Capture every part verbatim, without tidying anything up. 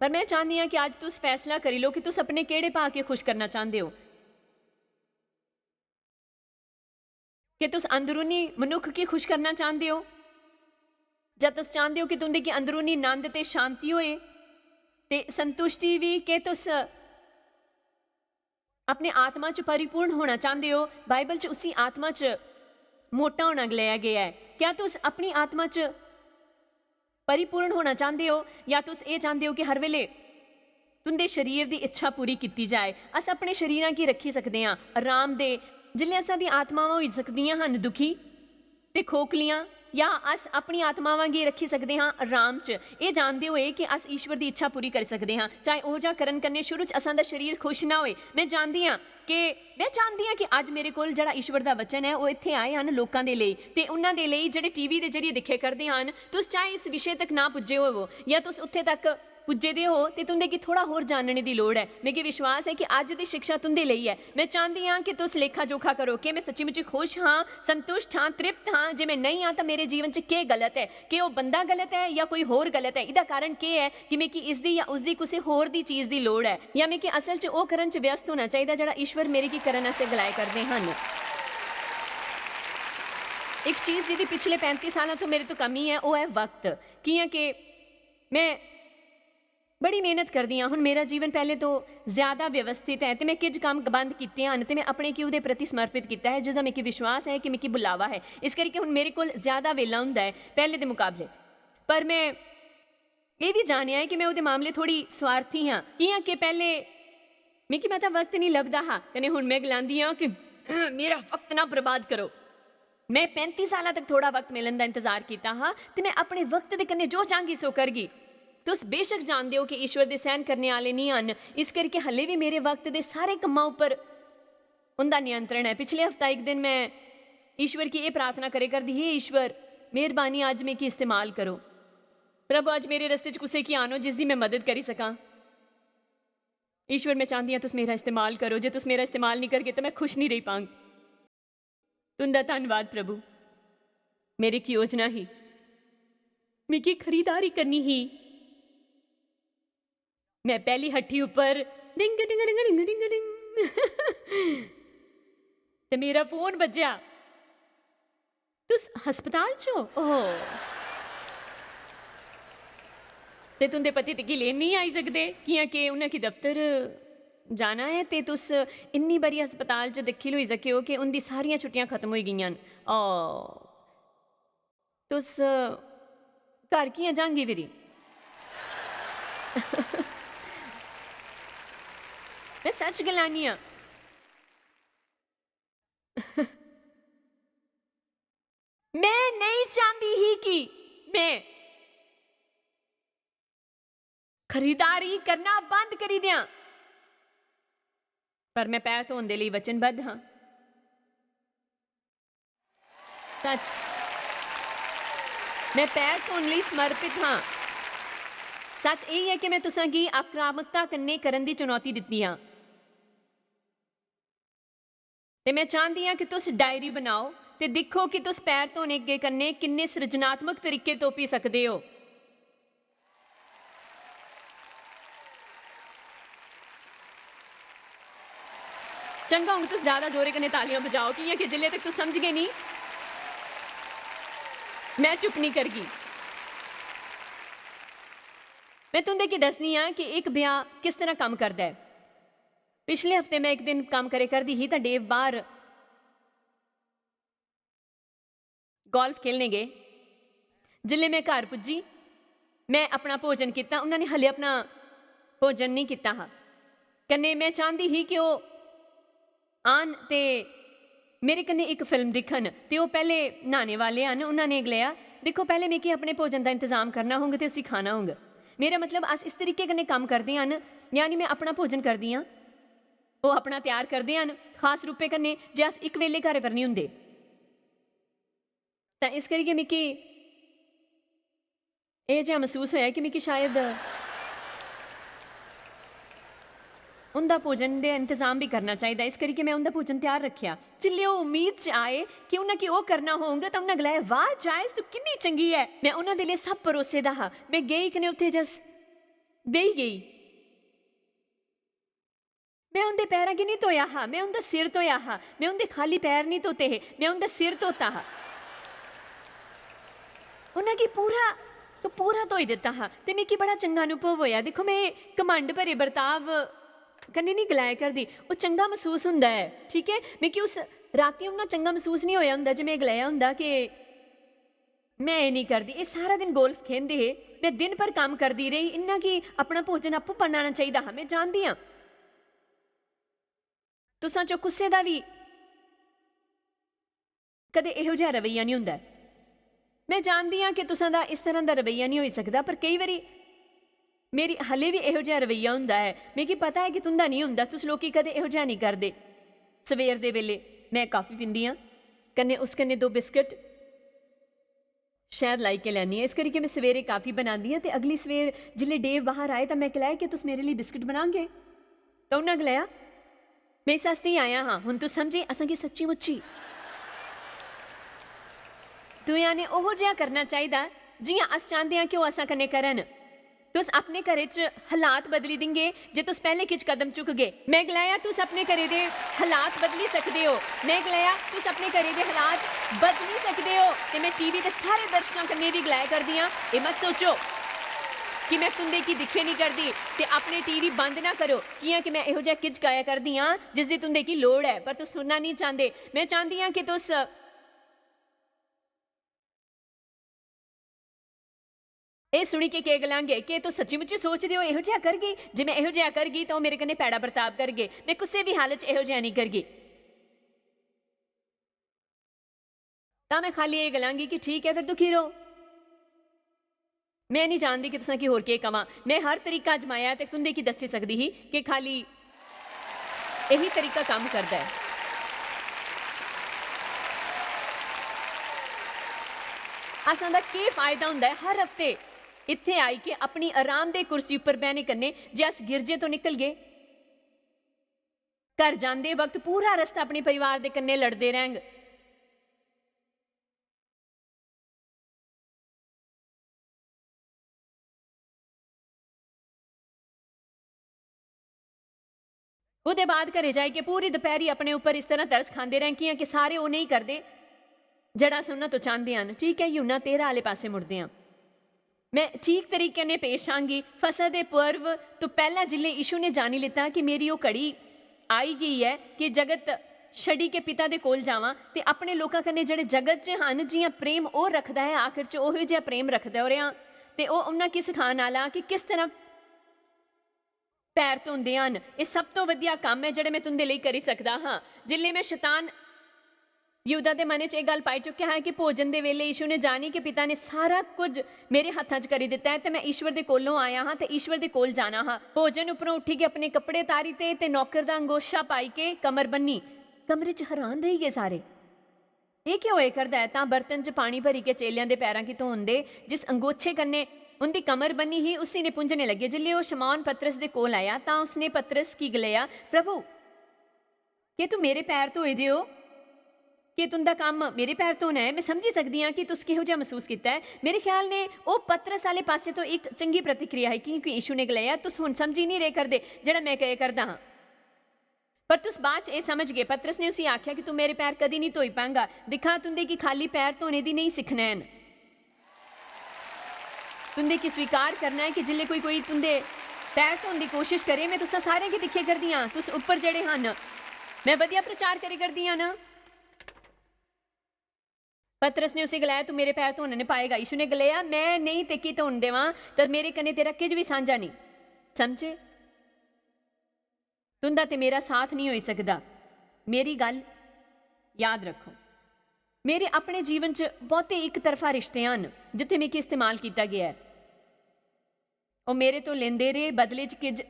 पर में चाह्न्नी आं कि अज्ज तुस फैसला करी लो कि तुस अपने केह्ड़े भाऽ गी खुश करना चांह्दे ओ। क्या तुस अंदरूनी मनुक्ख गी खुश करना चांह्दे ओ, जां तुस चांह्दे ओ कि तुं'दे गी अंदरूनी नंद ते शांति होए ते संतुष्टि बी? क्या तुस अपने आत्मा च परिपूर्ण होना चांह्दे ओ? बाइबल च उसी आत्मा च मोटा होना गलाया गेआ ऐ। क्या तुस अपनी आत्मा च परिपूर्ण होना चांह्दे ओ, जां तुस एह् चांह्दे ओ कि हर बेले तुं'दे शरीर दी इच्छा पूरी कीती जाए? अस अपने शरीरां गी रक्खी सकदे आं आराम दे। जिसलै असां दी आत्मावां होई सकदियां हन दुखी ते खोखलियां, जां अस अपनी आत्मावां गी रक्खी सकदे हां आराम च, एह् जानदे होए कि अस ईश्वर दी इच्छा पूरी करी सकदे हां, चाहे ओह् जा करण कन्नै शुरू च असां दा शरीर खुश ना होए। में जानदी आं कि, में जानदी आं कि अज्ज मेरे कोल जेह्ड़ा ईश्वर दा वचन ऐ, ओह् इत्थै आए हन लोकां दे लेई, ते उन्हां दे लेई जेह्ड़े टीवी दे जरिए दिक्खे करदे हन। तुस चाहे इस विशे तक ना पुज्जे होवो, जां तुस उत्थे तक पुज्जे दे ओ ते तुं'दे गी थोह्ड़ा होर जानने दी लोड़ ऐ। मिगी विश्वास ऐ कि अज्ज दी शिक्षा तुं'दे लेई ऐ। में चांह्दी आं कि तुस लेखा जोखा करो, क्या में सच्ची मुच्ची खुश हां, संतुश्ट हां, तृप्त हां? जे में नेईं आं, तां मेरे जीवन च केह् गलत ऐ? क्या ओह् बंदा गलत ऐ जां कोई होर गलत ऐ? एह्दा कारण केह् ऐ कि मिगी इसदी जां उसदी, कुसै होर दी चीज दी लोड़ ऐ? जां मिगी असल च ओह् करन च व्यस्त होना चाहिदा जेह्ड़ा ईश्वर मेरे गी करन आस्तै गलाए करदे हन? इक चीज जेह्दी पिछले पैंती सालां तो मेरे तो कमी ऐ, ओह् ऐ वक्त। कि'यां कि में बड़ी मेहनत करदी आं। हुन मेरा जीवन पैह्लें तो ज्यादा व्यवस्थित ऐ ते में किश कम्म बंद कीते हन ते में अपने गी ओह्दे प्रति समर्पित कीता ऐ, जिसदा मिगी विश्वास ऐ कि मिगी बुलावा ऐ। इस करियै हुन मेरे कोल ज्यादा बेल्ला होंदा ऐ पैह्लें दे मुकाबले। पर में एह् बी जानेआ ऐ कि में ओह्दे मामले थोह्ड़ी स्वार्थी आं, कि'यां कि पैह्लें मिगी मता वक्त निं लभदा हा, कन्नै हुन में गलांदी आं कि मेरा वक्त ना बर्बाद करो। में पैंती सालां तक थोह्ड़ा वक्त मिलन दा इंतजार कीता हा ते में अपने वक्त दे कन्नै जो चांह्गी सो करगी। तुस बेशक जानदे ओ कि ईश्वर दे सैह्न करने आह्ले निं हन, इस करियै हल्ले बी मेरे वक्त दे सारे कम्मां उप्पर उं'दा नियंत्रण ऐ। पिछले हफ्ता इक दिन में ईश्वर गी एह् प्रार्थना करे करदी ही, "ईश्वर, मेहरबानी, अज्ज मिगी इस्तेमाल करो। प्रभु, अज्ज मेरे रस्ते च कुसै गी आनो जिसदी में मदद करी सकां। ईश्वर, में चांह्दी आं तुस मेरा इस्तेमाल करो। जे तुस मेरा इस्तेमाल निं करगे, तां में खुश निं रेही पांग।" तुं'दा धन्नवाद, प्रभु। मेरी इक योजना ही, मिगी खरीदारी करनी ही। में पैह्ली हट्टी उप्पर डिंग, डिंग, डिंग, डिंग, डिंग, डिंग। ते मेरा फोन बज्जेआ। "तुस हस्पताल च ओ?" ओह्। "ते तुं'दे पति तुगी लेन निं आई सकदे, कि'यां कि उ'नें गी दफ्तर जाना ऐ, ते तुस इन्नी बारी हस्पताल च दाखल होई सके ओ कि उं'दी सारियां छुट्टियां खत्म होई गेइयां न। ओ, तुस घर कि'यां जांगी फिरी?" में सच गलानी आं। में नेईं चांह्दी ही कि में खरीदारी करना बंद करी देआं, पर में पैर धोन दे लेई वचनबद्ध हां। सच, में पैर धोन लेई समर्पित हां। सच एह् ऐ कि में तुसां गी आक्रामकता कन्नै करन दी चुनौती दित्ती हां। ते में चांह्दी आं कि तुस डायरी बनाओ ते दिक्खो कि तुस पैर धोने दे कन्नै किन्ने सृजनात्मक तरीके तुप्पी सकदे ओ। चंगा होग तुस ज्यादा जोरे कन्नै तालियां बजाओ, कि'यां कि जिल्ले तक तुस समझगे निं, में चुप निं करगी। में तुं'दे गी दस्सनी आं कि इक ब्याह् किस तरह कम्म करदा ऐ। पिछले हफ्ते में इक दिन कम्म करे करदी ही तां डेव बाह्र गोल्फ खेलने गे। जिसलै में घर पुज्जी, में अपना भोजन कीता, उन्होंने हले अपना भोजन नेईं कीता हा। कन्नै में चांह्दी ही कि ओह् आन ते मेरे कन्नै इक फिल्म दिक्खन, ते ओह् पैह्ले न्हाने वाले हन। उन्होंने गलाया, "दिक्खो, पैह्ले मिगी अपने भोजन दा इंतजाम करना होंग ते उसी खाना होंग।" मेरा मतलब, अस इस तरीके कन्नै कम्म करदे हन, यानी में अपना भोजन करदी आं, ओह् अपना त्यार करदे हन, खास रूपै कन्नै जे अस इक बेल्ले घरै पर निं होंदे। तां इस करियै मिगी एह् जेहा मसूस होएआ कि मिगी शायद उं'दा भोजन दे इंतजाम बी करना चाहिदा, इस करियै में उं'दा भोजन त्यार रक्खेआ। जिसलै ओह् उम्मीद च आए कि उ'नें कि ओह् करना होंग, तां उ'नें गलाया, "वाह जायज, तू किन्नी चंगी ऐ।" में उ'नें दे लेई सब परोसे दा हा। में गेई कन्नै उत्थै जस बेही गेई। में उं'दे पैरां गी निं धोया हा, में उं'दा सिर धोया हा। में उं'दे खाल्ली पैर निं धोते हे, में उं'दा सिर धोता हा। उ'नें गी पूरा, पूरा धोई दित्ता हा ते मिगी बड़ा चंगा अनुभव होएआ। दिक्खो, में घमंड भरे बर्ताव कन्नै निं गलाया करदी, ओह् चंगा मसूस होंदा ऐ, ठीक ऐ? मिगी उस रातीं उन्ना चंगा मसूस निं होएआ होंदा जे में गलाया होंदा कि में एह् निं करदी। एह् सारा दिन गोल्फ खेंदे हे, में दिन भर कम्म करदी रेही, इन्ना कि अपना भोजन आपूं बनाना चाहिदा हा, में जानदी आं। तुसां चो कुसै दा बी कदें एहो जेहा रवैया निं होंदा ऐ। में जानदी आं कि तुसां दा इस तरह दा रवैया निं होई सकदा, पर केई बारी मेरी हले बी एहो जेहा रवैया होंदा ऐ। मिगी पता ऐ कि तुं'दा निं होंदा, तुस लोकी कदें एहो जेहा निं करदे। सवेर दे बेल्ले में काफी पींदी आं, कन्नै उस कन्नै दो बिस्किट शैह्द लाई के लैन्नी आं, इस करियै में सवेरे काफी बनांदी आं ते अगली सवेर जिसलै डेव बाहर आए तां में गलाया कि तुस मेरे लेई बिस्किट बनागे? तां उन्नै गलाया, "में इस आस्तै ही आया हां, हुन तुस समझे, असेंगी सच्ची मुच्ची दुएआं ने ओहो जेहा करना चाहिदा जि'यां अस चांह्दे आं कि ओह् असां कन्नै करन।" तुस अपने घरै च हालात बदली दिंगे जे तुस पैह्लें किश कदम चुकगे। में गलाया, "तुस अपने घरै दे हालात बदली सकदे ओ।" में गलाया, "तुस अपने घरै दे हालात बदली सकदे ओ।" ते में टीवी दे सारे दर्शकां कन्नै बी गलाया करदी आं, एह् मत सोचो कि में तुं'दे गी दिक्खे निं करदी, ते अपने टीवी बंद ना करो, कि'यां कि में एहो जेहा किश गाया करदी आं जिसदी तुं'दे गी लोड़ ऐ, पर तुस सुनना निं चांह्दे। में चांह्दी आं कि तुस एह् सुनी के केह् गलांगे? केह् तुस सच्ची मुच्ची सोचदे ओ एहो जेहा करगी? जे में एहो जेहा करगी तां ओह् मेरे कन्नै पैड़ा बर्ताव करगे। में कुसै बी हालत च एहो जेहा नेईं करगी। तां में खाल्ली एह् गलांगी कि ठीक ऐ, फिर दुखी र'वो। में निं जानदी कि तुसें गी होर केह् कवां। में हर तरीका अजमाया ते तुं'दे गी दस्सी सकदी ही कि खाल्ली एही तरीका कम्म करदा ऐ। असां दा केह् फायदा होंदा ऐ हर हफ्ते इत्थै आई के अपनी आरामदेह कुर्सी उप्पर बैह्ने कन्नै जे अस गिरजे तो निकलगे? घर जांदे वक्त पूरा रस्ता अपने परिवार दे कन्नै लड़दे रैह्ङ। ओह्दे बाद घरै जाइयै पूरी दपैह्री अपने उप्पर इस तरह तरस खांदे रैंह्कियां कि सारे ओह् नेईं करदे जेह्ड़ा अस उन्ना तो चांह्दे हन। ठीक ऐ, यूहन्ना तेरां आह्ले पासै मुड़दे आं। में ठीक तरीके कन्नै पेश आंगी। फसह दे पर्व तो पैह्लें जिसलै यीशु ने जानी लेता कि मेरी ओह् घड़ी आई गेई ऐ कि जगत छड़ी के पिता दे कोल जावां ते अपने लोकां कन्नै जेह्ड़े जगत च हन, जि'यां प्रेम ओह् रखदा ऐ, आखर च ओह् जेहा प्रेम रखदा ओह् रेहां। ते ओह् उन्ना गी सखान आह्ला कि किस तरह पैर धोंदे हन। एह् सब तो वधिया कम्म ऐ जेह्ड़ा में तुं'दे लेई करी सकदा हां। जिसलै में शतान यहूदा दे मनै च एह् गल्ल पाई चुकेआ हा कि भोजन दे बेल्लै यीशु ने जानी कि पिता ने सारा कुछ मेरे हत्थां च करी दित्ता ऐ ते में ईश्वर दे कोलों आया हां ते ईश्वर दे कोल जाना हा। भोजन उप्परों उट्ठी के अपने कपड़े तारी ते, ते नौकर दा अंगोछा पाई के कमर बन्नी। कमरे च हैरान रेही गे सारे। एह् केह् होए करदा ऐ? तां बर्तन च पानी भरी के चेलेआं दे पैरां गी धोन दे, जिस अंगोछे कन्नै उं'दी कमर बन्नी ही, उसी ने पुंजने लगे। जिसलै ओह् शमौन पतरस दे कोल आया, तां उसने पतरस गी गलाया, "प्रभु, केह् तू मेरे पैर धोए दे ओ? केह् तुं'दा कम्म मेरे पैर धोना ऐ?" में समझी सकदी आं कि तुस किहो जेहा मसूस कीता ऐ। मेरे ख्याल ने ओह् पतरस आह्ले पासे तो इक चंगी प्रतिक्रिया ही, क्योंकि यीशु ने गलाया, "तुस हुन समझी निं रेह् करदे जेह्ड़ा में कहे करदा हां।" पर तुस बाद च एह् समझगे, पतरस ने उसी आखेआ कि तू मेरे पैर कदी निं धोई पांगा। दिक्खा, तुं'दे गी खाल्ली पैर धोने दी नेईं सिक्खना ऐ। तुं'दे गी स्वीकार करना ऐ कि जिसलै कोई, कोई तुं'दे पैर धोन दी कोशश करे, में तुसें सारें गी दिक्खे करदी आं, तुस उप्पर जेह्ड़े हन, में बधिया प्रचार करे करदी आं ना। पतरस ने उसी गलाया, "तू मेरे पैर धोने निं पाएगा।" यीशु ने गलाया, "में नेईं तेकी धोन देवां, ते मेरे कन्नै तेरा किश बी सांझा नेईं।" समझे? तुं'दा ते मेरा साथ निं होई सकदा। मेरी गल्ल याद रक्खो, मेरे अपने जीवन च बहुते इक तरफा रिश्ते हन जित्थै मिगी इस्तेमाल कीता गेआ ऐ। ओह् मेरे तो लेंदे रेह्, बदले च किश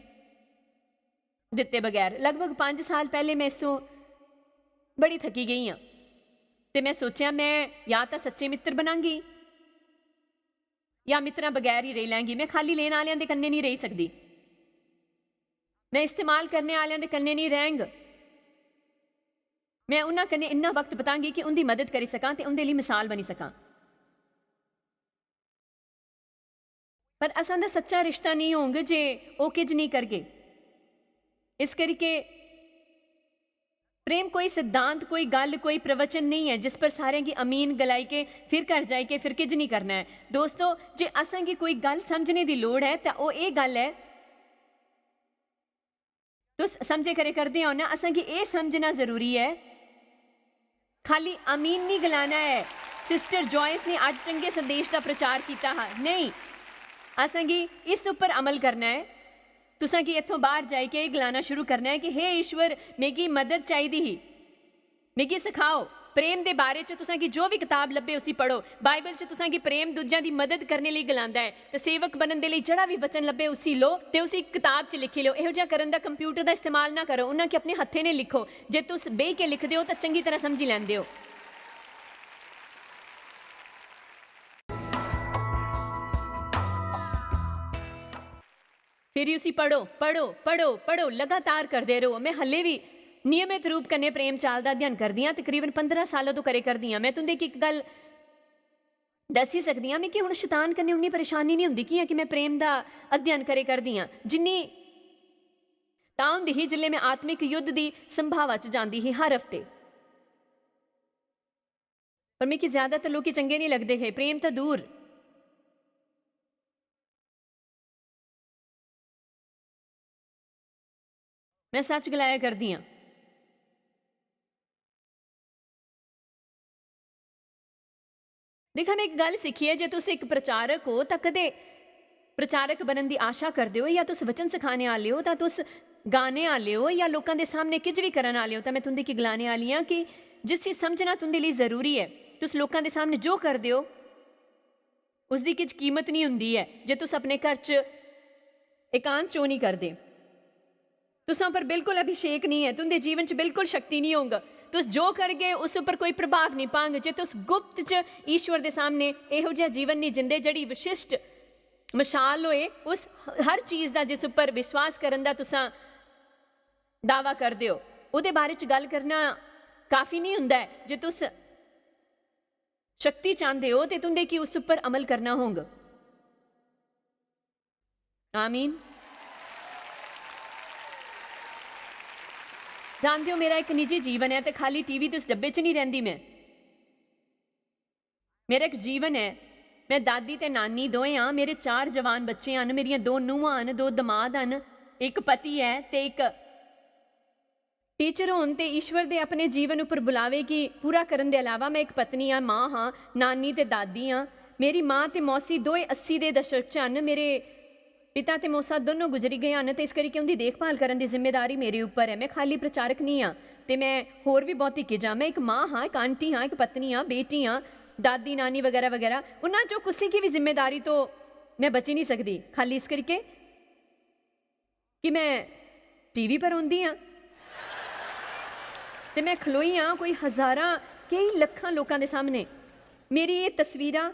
दित्ते बगैर। लगभग पंज साल पैह्ले में इस तो बड़ी थकी गेई आं ते में सोचेआ, में या तां सच्चे मित्तर बनांगी जां मित्तरां बगैर ही रेही लैंगी। में खाल्ली लेने आह्लेआं दे कन्नै निं रेही सकदी। में इस्तेमाल करने आह्लेआं दे कन्नै निं रैह्ङ। में उन्हां कन्नै इन्ना वक्त बतांगी कि उं'दी मदद करी सकां ते उं'दे लेई मिसाल बनी सकां। पर असां दा सच्चा रिश्ता नेईं होंग जे ओह् किज नेईं करगे। इस करिके प्रेम कोई सिद्धांत, कोई गल्ल, कोई प्रवचन नेईं ऐ जिस पर सारें गी अमीन गलाई के फिर घर जाई के फिर किज नेईं करना ऐ। दोस्तो, जे असें गी कोई गल्ल समझने दी लोड़ ऐ तां ओह् एह् गल्ल ऐ, तुस समझे करे करदे ओ ना, असें गी एह् समझना जरूरी ऐ। खाली अमीन नहीं गलाना ऐ। सिस्टर जॉयस ने अज्ज चंगे संदेश दा प्रचार कीता हा, नहीं, असें गी इस उप्पर अमल करना ऐ। तुसें गी इत्थों बाहर जाई के एह् गलाना शुरू करना ऐ कि हे ईश्वर, मिगी मदद चाहिदी ही, मिगी सखाओ। प्रेम दे बारे च तुसें गी जो भी कताब लब्भे, उसी पढ़ो। बाइबल च तुसें गी प्रेम दूजें दी मदद करने लेई गलांदा ऐ, ते सेवक बनन दे लेई जेह्ड़ा भी वचन लब्भे, उसी लो ते उसी कताब च लिखी लो। एहो जिहा करन दा कंप्यूटर दा इस्तेमाल ना करो, उन्ना कि अपने हत्थें ने लिखो। जे तुस बेही के लिखदे ओ, तां चंगी तरह समझी लैंदे ओ। फिर उसी पढ़ो, पढ़ो, पढ़ो, पढ़ो, लगातार करदे रहो। मैं हल्ले भी नियमित रूप कन्नै प्रेम चाल दा अध्ययन करदी आं, तकरीबन पंदरां साल तो करे करदी आं। मैं तुं'दे गी इक गल्ल दस्सी सकदी आं, मिगी हुन शतान कन्नै उन्नी परेशानी निं हुंदी, कि'यां कि मैं प्रेम दा अध्ययन करे करदी आं। जिन्नी तां हुंदी ही जिल्लै मैं आत्मिक युद्ध दी संभावा च जांदी ही हर हफ्ते। पर मिगी ज्यादातर लोकी चंगे निं लगदे हे, प्रेम तां दूर। मैं सच गलाया करदी आं। दिक्खा, मैं इक गल्ल सिक्खी ऐ, जे तुस इक प्रचारक ओ, तां कदे प्रचारक बनन दी आशा करदे ओ, या तुस वचन सखाने आह्ले ओ, तां तुस गाने आह्ले ओ, या लोकां दे सामने किश बी करन आह्ले ओ, तां मैं तुं'दे गी गलाने आह्ली आं कि जिस चीज समझना तुं'दे लेई जरूरी ऐ, तुस लोकां दे सामने जो करदे ओ, उसदी किश कीमत निं होंदी ऐ, जे तुस अपने घर च एकांत च ओह् निं करदे। तुसां पर बिल्कुल अभिषेक निं ऐ, तुं'दे जीवन च बिल्कुल शक्ति निं होंग। तुस जो करगे, उस उप्पर कोई प्रभाव निं पांग। जे तुस गुप्त च ईश्वर दे सामने एहो जिहा जीवन निं जींदे, जेह्ड़ी विशिष्ट मशाल होए, उस हर चीज दा जिस उप्पर विश्वास करन दा तुसां दावा करदे ओ, ओह्दे बारे च गल्ल करना काफी निं होंदा ऐ। जे तुस शक्ति चांह्दे ओ, ते तुं'दे गी उस उप्पर अमल करना होंग। आमीन। जानदे ओ, मेरा इक निजी जीवन ऐ, ते खाली टीवी ते उस डब्बे च निं रैंह्दी मैं। मेरा इक जीवन ऐ। मैं दादी ते नानी दोए आं। मेरे चार जवान बच्चे हन। मेरियां दो नूहां हन, दो दमाद हन, इक पति ऐ ते इक टीचर होन ते ईश्वर दे अपने जीवन उप्पर बुलावे गी पूरा करन दे अलावा, मैं इक पत्नी आं, मां हां, नानी ते दादी आं। मेरी मां ते मौसी दोए अस्सी दे दशक च हन। मेरे पिता ते मौसा दोनों गुजरी गए हन, ते इस करियै उं'दी देखभाल करन दी जिम्मेदारी मेरे उप्पर ऐ। मैं खाली प्रचारक निं आं, ते मैं होर बी बहुत किश आं। मैं इक मां हां, इक आंटी हां, इक पत्नी आं, बेटी आं, दादी, नानी बगैरा बगैरा। उन्हां चों कुसै गी बी जिम्मेदारी तो मैं बची निं सकदी। खाली इस करियै कि मैं टीवी पर औंदी आं ते मैं खलोई आं कोई हजारां, केई लक्खां लोकां दे सामने। मेरी एह् तस्वीरां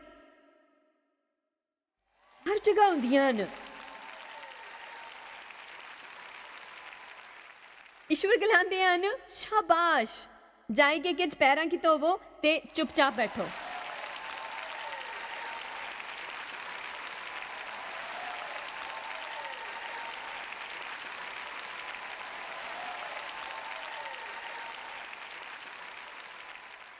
हर जगह होंदियां न। ईश्वर गलांदे हन, "शाबाश, जाई के किश पैरां गी धोवो ते चुपचाप बैठो।"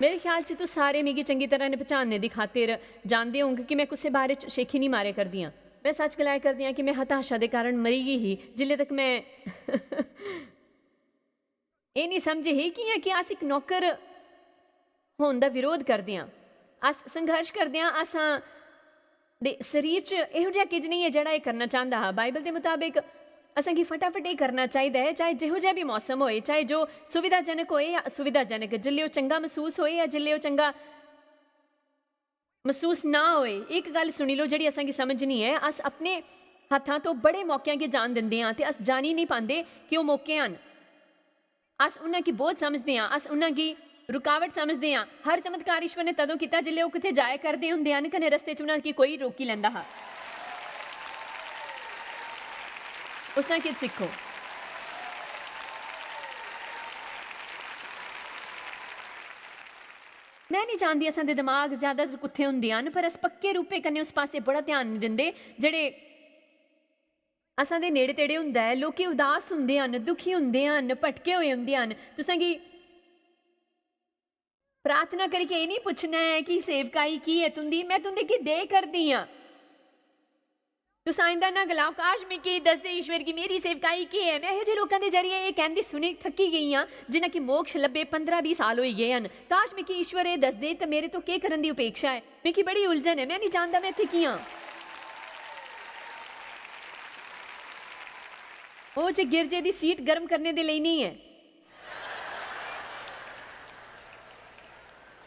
मेरे ख्याल च तुस सारे मिगी चंगी तरह नै पछानने दी खातिर जानदे होंग कि मैं कुसै बारे च शेखी निं मारे करदी आं। मैं सच गलाया करदी आं कि मैं हताशा दे कारण मरी गेई ही, जिल्ले तक मैं एह् निं समझ ही कि'यां कि अस इक नौकर होन दा विरोध करदे आं। अस संघर्ष करदे आं, असां दे शरीर च एहो जिहा किज नेईं ऐ जेह्ड़ा एह् करना चांह्दा हा। बाइबल दे मताबक असेंगी फटाफट एह् करना चाहिदा ऐ, चाहे जेहो जिहा बी मौसम होए, चाहे जो सुविधाजनक होए जां असुविधाजनक, जिल्ले ओह् चंगा मसूस होए जां जिल्ले ओह् चंगा मसूस ना होए। इक गल्ल सुनी लो जेह्ड़ी असेंगी समझनी ऐ, अस अपने हत्थां तो बड़े मौकेआं गी जान दिंदे आं ते अस जानी निं पांदे कि ओह् मौके हन। अस उन्हां गी बोझ समझदे आं, अस उन्हां गी रुकावट समझदे आं। हर चमत्कार ईश्वर ने तदों कीता जिसलै ओह् कुतै जाया करदे होंदे हन कन्नै रस्ते च उन्हां गी कोई रोकी लैंदा हा। उसना किश सिक्खो। में निं जानदी असां दे दमाग ज्यादातर कुत्थै होंदे हन, पर अस पक्के रूपै कन्नै उस पासै बड़ा ध्यान निं दिंदे जेह्ड़े असां दे नेड़े-तेड़े हुंदा ऐ। लोकी उदास हुंदे हन, दुखी हुंदे हन, भटके होए हुंदे हन। तुसें गी प्रार्थना करियै एह् निं पुच्छना ऐ कि सेवकाई की ऐ तुं'दी, में तुं'दे गी दे करदी आं। तुस आइंदा ना गलाओ, "काश मिगी दसदे ईश्वर गी मेरी सेवकाई केह् ऐ।" में एहो जे लोकां दे जरिए एह् कैंह्दी सुनी थक्की गेई आं, जिन्ना कि मोक्ष लब्भे पंदरां बीह् साल होई गे हन। काश मिगी ईश्वर एह् दसदे ते मेरे तो केह् करन दी उपेक्षा ऐ। मिगी बड़ी उलझन ऐ, में निं जानदा में इत्थै की आं। ओह् जे गिरजे दी सीट गर्म करने दे लेई नेईं ऐ।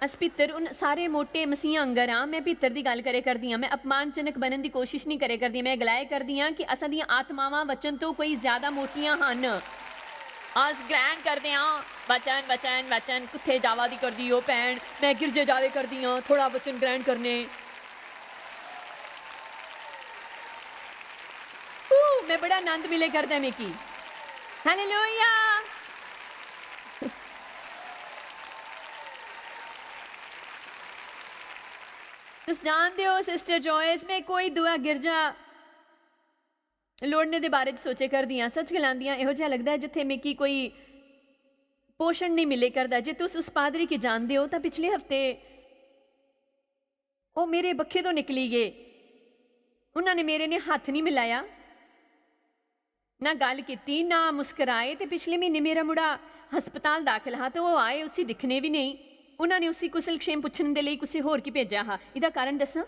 अस भित्तर उन सारे मोटे मसीहां आंगर आं। में भित्तर दी गल्ल करे करदी आं। में अपमानजनक बनन दी कोशिश निं करे करदी। में गलाए करदी आं कि असां दियां आत्मावां वचन तो कोई ज्यादा मोटियां हन। अस ग्रहण करदे आं वचन, वचन, वचन। कुत्थे जावा दी करदी ओह् भैन? में गिरजे जावे करदी आं, थोड़ा वचन ग्रहण करने। ऊ, में बड़ा आनंद मिले करदा ऐ मिगी। हालेलुया। तुस जानदे ओ, सिस्टर जॉयस, में कोई दूआ गिरजा लोड़ने दे बारे च सोचे करदी आं। सच गलांदी आं, एहो जेहा लगदा ऐ जित्थै मिगी कोई पोषण नेईं मिले करदा। जे तुस उस पादरी गी जानदे ओ, तां पिछले हफ्ते ओह् मेरे बक्खे तो निकली गे। उन्होंने मेरे ने हत्थ नहीं मिलाया, ना गल्ल कीती, ना मुस्कराए। ते पिछले महीने मेरा मुड़ा हस्पताल दाखल हा, ते ओह् आए उसी दिक्खने बी नेईं। उन्होंने उसी कुशल क्षेम पुच्छने दे लेई कुसै होर गी भेजेआ हा। एह्दा कारण दस्सां?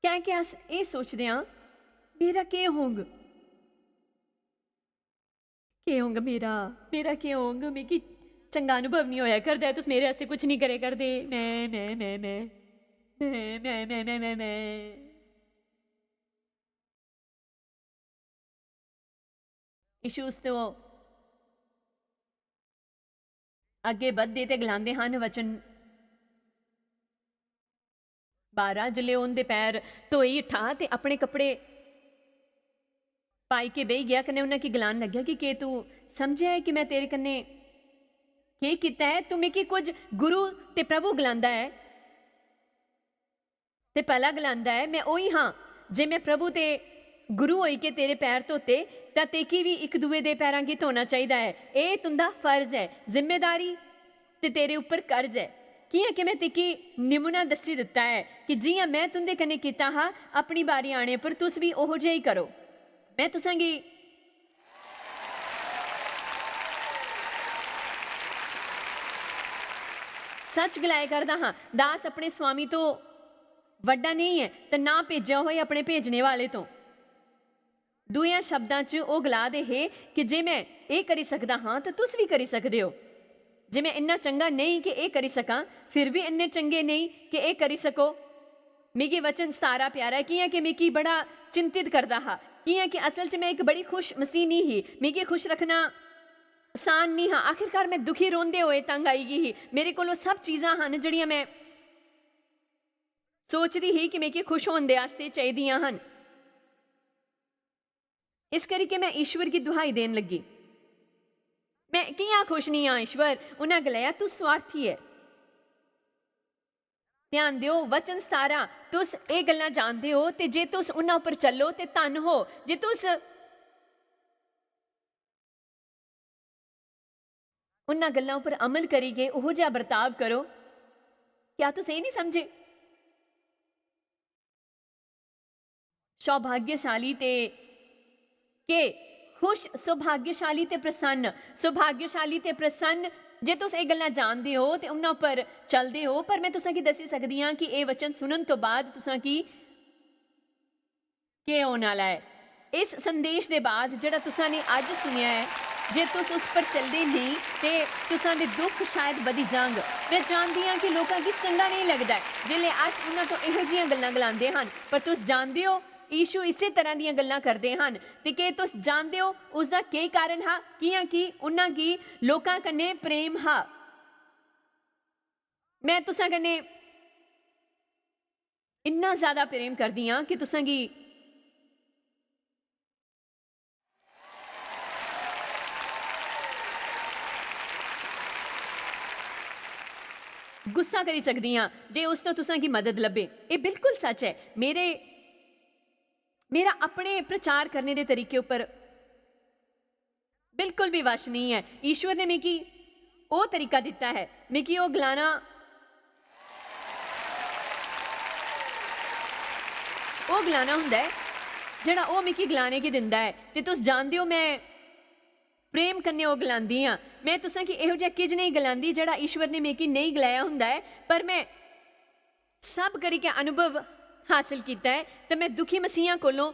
कैंह् कि अस एह् सोचदे आं, "मेरा केह् होंग? केह् होंग मेरा? मेरा केह् होंग? मिगी चंगा अनुभव निं होया करदा ऐ, तुस मेरे आस्तै कुछ निं करै करदे।" मैं, मैं, मैं, मैं। मैं, मैं, मैं, मैं, मैं, मैं। यीशु उसदे ओह् अग्गें बधदे ते गलांदे हन, वचन बारां, जिसलै ओह् उं'दे पैर धोई उट्ठा ते अपने कपड़े पाई के बेही गेआ, कन्नै उन्हें गी गलान लग्गेआ कि, "केह् तू समझेआ ऐ कि मैं तेरे कन्नै केह् कीता ऐ? तू मिगी कुछ गुरु ते प्रभु गलांदा ऐ?" ते भला गलांदा ऐ, "मैं ओही हां, जे मैं प्रभु ते गुरु होई के तेरे पैर धोते, तां तेकी बी इक दुए दे पैरां गी धोना चाहिदा ऐ। एह् तुं'दा फर्ज ऐ, जिम्मेदारी ते तेरे उप्पर कर्ज ऐ। कि'यां के मैं तेकी नमूना दस्सी दित्ता ऐ कि जि'यां मैं तुं'दे कन्नै कीता हा, अपनी बारी आने पर तुस बी ओहो जेहा ही करो।" मैं तुसें गी सच गलाए करदा हां, दास अपने स्वामी तो वड्डा नेईं ऐ, ते ना भेजेआ होए अपने भेजने वाले तो। दूएं शब्दां च ओह् गला दे हे कि जे मैं एह् करी सकदा हां, ते तुस बी करी सकदे ओ। जे मैं इन्ना चंगा नेईं कि एह् करी सकां, फिर बी इन्ने चंगे नेईं कि एह् करी सको। मिगी वचन सतारा प्यारा ऐ, कि'यां कि मिगी बड़ा चिंतित करदा हा, कि'यां कि असल च मैं इक बड़ी खुश मसीह निं ही। मिगी खुश रक्खना आसान निं हा। आखिरकार मैं दुखी रौंह्दे होए तंग आई गेई ही। मेरे कोल ओह् सब चीजां हन जेह्ड़ियां मैं सोचदी ही कि मिगी खुश होन दे आस्तै चाहिदियां हन। इस करियै मैं ईश्वर गी दुहाई देन लगी, "मैं कि'यां खुश निं आं ईश्वर?" उन्नै गलाया, "तू स्वार्थी ऐ।" ध्यान देओ, वचन सतारा, तुस एह् गल्लां जानदे ओ, ते जे तुस उन्हां उप्पर चलो, ते धन हो। जे तुस उन्हां गल्लां उप्पर अमल करियै ओहो जेहा बर्ताव करो, क्या तुस एह् निं समझे? सौभाग्यशाली ते के खुश, सौभाग्यशाली ते प्रसन्न, सौभाग्यशाली ते प्रसन्न। जे तुस एह् गल्लां जानदे ओ ते उन्हां उप्पर चलदे ओ, पर मैं तुसें गी दस्सी सकदी आं कि एह् वचन सुनन तो बाद तुसें गी केह् होने आह्ला ऐ। इस संदेश दे बाद जेह्ड़ा तुसां ने अज्ज सुनेआ ऐ, जे तुस उस पर चलदे नेईं ते तुसां दे दुख शायद बधी जांग। मैं जानदी आं कि लोकां गी चंगा नेईं लगदा ऐ जेल्लै अस उन्हां तो एहो जिहियां गल्लां गलांदे हन, पर तुस जानदे ओ, यीशु इस्सै तरह दियां गल्लां करदे हन। ते केह् तुस जानदे ओ उसदा केह् कारण हा? कि'यां कि उन्हां गी लोकां कन्नै प्रेम हा। मैं तुसां कन्नै इन्ना ज्यादा प्रेम करदी आं कि तुसां गी गुस्सा करी सकदी आं जे उस तो तुसां गी मदद लब्भे। एह् बिल्कुल सच ऐ। मेरे, मेरा अपने प्रचार करने दे तरीके उप्पर बिल्कुल भी वश नेईं ऐ। ईश्वर ने मिगी ओह् तरीका दित्ता ऐ, मिगी ओह् गलाना, ओह् गलाना होंदा ऐ जेह्ड़ा ओह् मिगी गलाने गी दिंदा ऐ। ते तुस जानदे ओ, मैं प्रेम कन्नै ओह् गलांदी आं। मैं तुसें गी एहो जेहा किश नेईं गलांदी जेह्ड़ा ईश्वर ने मिगी नेईं गलाया होंदा ऐ, पर मैं सब करियै अनुभव हासल कीता ऐ ते मैं दुखी मसीहां कोलों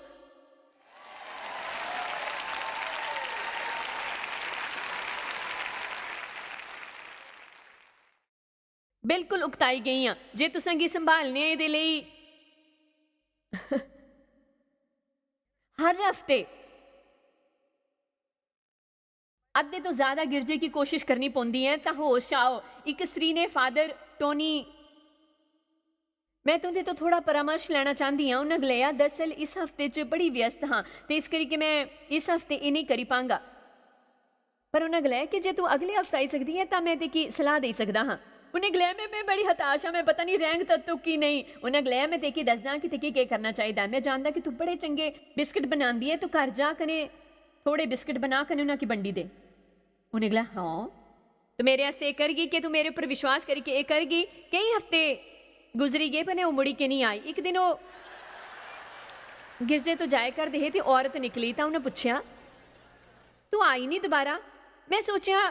बिल्कुल उकताई गेई आं। जे तुसें गी संभालने दे लेई हर हफ्ते अद्धे तो ज्यादा गिरजे की कोशिश करनी पौंदी ऐ, तां होश च आओ। इक स्त्री ने फादर टोनी, मैं तुंदे तो थोड़ा परामर्श लैना चांहदी आं, उन्हें गलाया, "दरअसल इस हफ्ते च बड़ी व्यस्त हां, ते इस करियै मैं इस हफ्ते एह् नेईं करी पांगा।" पर उन्हें गलाया कि जे तू अगले हफ्ते आई सकदी ऐ, तां मैं तेकी सलाह देई सकदा हां। उन्हें गलाया, "मैं, मैं बड़ी हताश आं, मैं पता नहीं रैंग तत्तू की नेईं।" उन्हें गलाया, "मैं तेकी दसदा कि तेकी केह् करना चाहिदा। मैं जानदा कि तू बड़े चंगे बिस्किट बनांदी ऐ, तू घर जा कने थोड़े बिस्किट बना कने उन्हें की बंडी दे।" उन्हें गलाया, "हां, तू मेरे आस्तै एह् करगी? के तू मेरे उप्पर विश्वास करियै एह् करगी?" केई हफ्ते गुजरी गे, पर ओह् मुड़ी के निं आई। इक दिन ओह् गिरजे तो जाए करदे हे ते औरत निकली, तां उन्हें पुच्छेआ, "तू आई निं दोबारा? मैं सोचेआ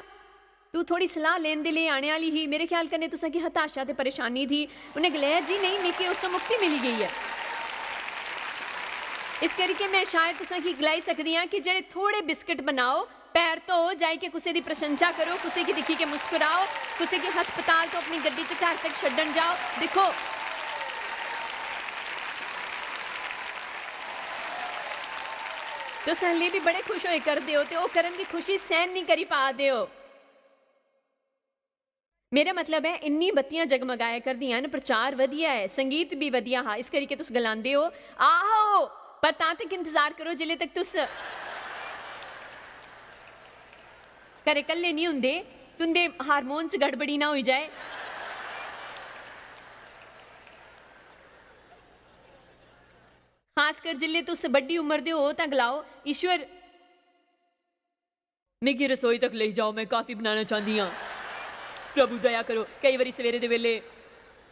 तू थोड़ी सलाह लेन दे लेई आने आह्ली ही। मेरे ख्याल कन्नै तुसें गी हताशा ते परेशानी थी।" उन्हें गलाया, "जी नेईं, मिगी उस तो मुक्ति मिली गेई ऐ। इस करियै मैं शायद तुसें गी गलाई सकदी आं कि जेह्ड़े थोड़े बिस्किट बनाओ, पैर धो, जाई के कुसै दी प्रशंसा करो, कुसै गी दिक्खी के मुस्कुराओ, कुसै गी हस्पताल तो अपनी गड्डी च घर तक छड्डन जाओ।" दिक्खो, तुस हल्ले बी बड़े खुश होए करदे ओ ते ओह् करन दी खुशी सैह्न निं करी पा दे ओ। मेरा मतलब ऐ, इन्नी बत्तियां जगमगाया करदियां न, प्रचार वधिया ऐ, संगीत भी वधिया हा, इस करियै तुस गलांदे ओ, "आहो।" पर तां तक इंतजार करो जिल्ले तक तुस घरे कल्ले निं हुंदे, तुंदे हार्मोन च गड़बड़ी ना होई जाए। खासकर जिल्ले तुस बड्डी उम्र दे हो, तां गलाओ, "ईश्वर, मिगी रसोई तक लेई जाओ, मैं काफी बनाना चांह्दी आं। प्रभु, दया करो।" केई बारी सवेरे दे बेल्ले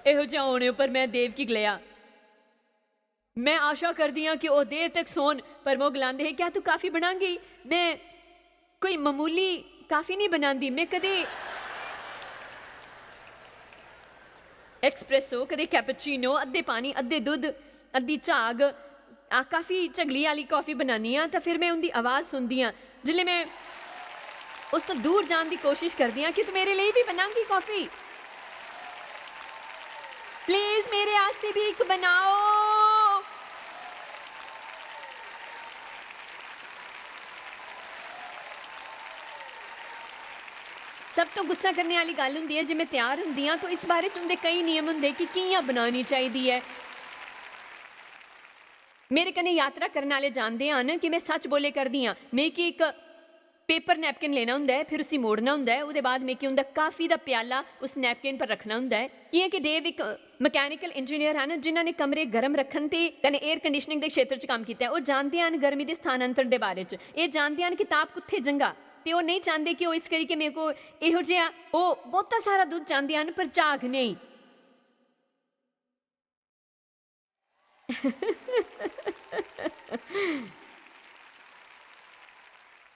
एहो जेहा होने उप्पर मैं देव गी गलाया, "मैं आशा करदी आं कि ओह् देर तक सौन," पर ओह् गलांदे हे, "क्या तू काफी बनांगी?" मैं कोई मामूली काफी निं बनांदी, मैं कदें एस्प्रेसो, कदें कैपेचिनो, अद्धे पानी, अद्धे दुद्ध, अद्धी झाग, आ, काफी झगली आह्ली काफी बनानी आं, तां फिर में उं'दी आवाज सुनदी आं। जिसलै में उस तो दूर जान दी कोशिश करदी आं कि तूं मेरे लेई बी बनांगी काफी, प्लीज मेरे आस्तै बी इक बनाओ। सब तो गुस्सा करने आह्ली गल्ल होंदी ऐ जे में त्यार होंदी आं, तो इस बारे च उं'दे केई नियम होंदे कि कि'यां बनानी चाहिदी ऐ। मेरे कन्नै यात्रा करने आह्ले जानदे हन कि में सच बोले करदी आं। मिगी इक पेपर नैपकिन लेना होंदा ऐ, फिर उसी मोड़ना होंदा ऐ, ओह्दे बाद मिगी उं'दा काफी दा प्याला उस नैपकिन पर रक्खना होंदा ऐ। कि'यां कि डेव इक मैकेनिकल इंजीनियर हन, जिन्हां ने कमरे गर्म रक्खन ते कन्नै एयर कंडीशनिंग दे क्षेत्र च कम्म कीता ऐ। ओह् जानदे हन गर्मी दे स्थानांतरण दे बारे च, एह् जानदे हन कि ताप कुत्थै जंगा, ते ओह् नेईं चांह्दे कि ओह् इस करी कि मेरे को एहो जेहा, ओह् बहुता सारा दुद्ध चांह्दे हन, पर झाग नेईं।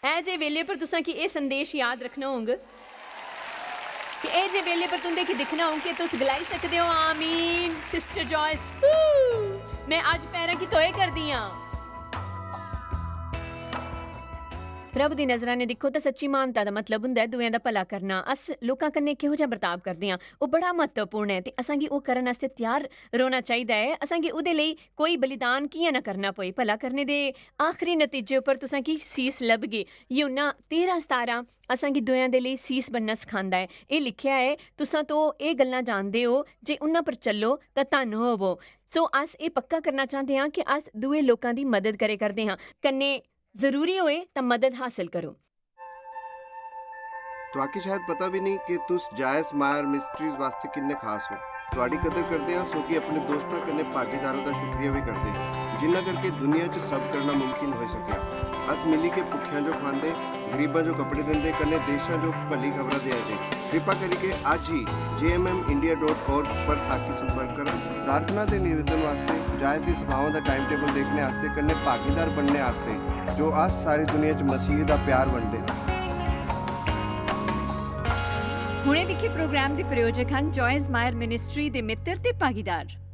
ऐ जे वेले पर तुसां की एह् संदेश याद रखना होंग कि एह् जे वेले पर तुंदे की दिक्खना होंग कि तुस गलाई सकदे ओ, "आमीन, सिस्टर जॉयस, मैं अज्ज पैरां की धोए करदी आं।" रब दी नजरा ने दिक्खो तां सच्ची महानता दा मतलब हुंदा ऐ दूएं दा भला करना। अस लोकां कन्नै किहो जेहा बर्ताव करदे आं, ओह् बड़ा म्हत्तवपूर्ण ऐ ते असांगी ओह् करन आस्तै त्यार रौह्ना चाहिदा ऐ। असांगी ओह्दे लेई कोई बलिदान कि'यां ना करना पवै। भला करने दे आखरी नतीजे उप्पर तुसेंगी सीस लभगी। यूहन्ना तेरां सतारां असांगी दूएं दे लेई सीस बनना सखांदा ऐ। एह् लिखेआ ऐ, "तुसां तो एह् गल्लां जानदे ओ जे उन्हां पर चलो तां धन्न होवो।" सो अस एह् पक्का करना चांह्दे आं कि अस दूए लोकां दी मदद करै करदे आं, कन्नै जरूरी होए तां मदद हासल करो। तुआकी शायद पता बी नेईं कि तुस जायस मायर मिस्ट्रीज वास्तै किन्ने खास ओ। तुआडी कदर करदे आं, सोगी अपने दोस्तां कन्नै भागीदारों दा शुक्रिया बी करदे, जिन्ना करके दुनिया च सब करना मुमकिन होई सकेआ। अस मिली के भुक्खेआं जो खुआंदे, गरीबां जो कपड़े दिंदे, कन्नै देशां जो भली खबरां देआ दे। कृपा करिके अज्ज ही J M M India dot org पर साकी संपर्क करा। प्रार्थना ते निवेदन वास्तै, जायस दी सभाओं दा टाइम टेबल देखने आस्तै, कन्नै भागीदार बनने आस्तै, जो अस सारी दुनिया च मसीह दा प्यार बंडदे आं। हुणे दिक्खे प्रोग्राम दे प्रायोजक हन जॉयस मायर मिनिस्ट्री दे मित्र ते भागीदार।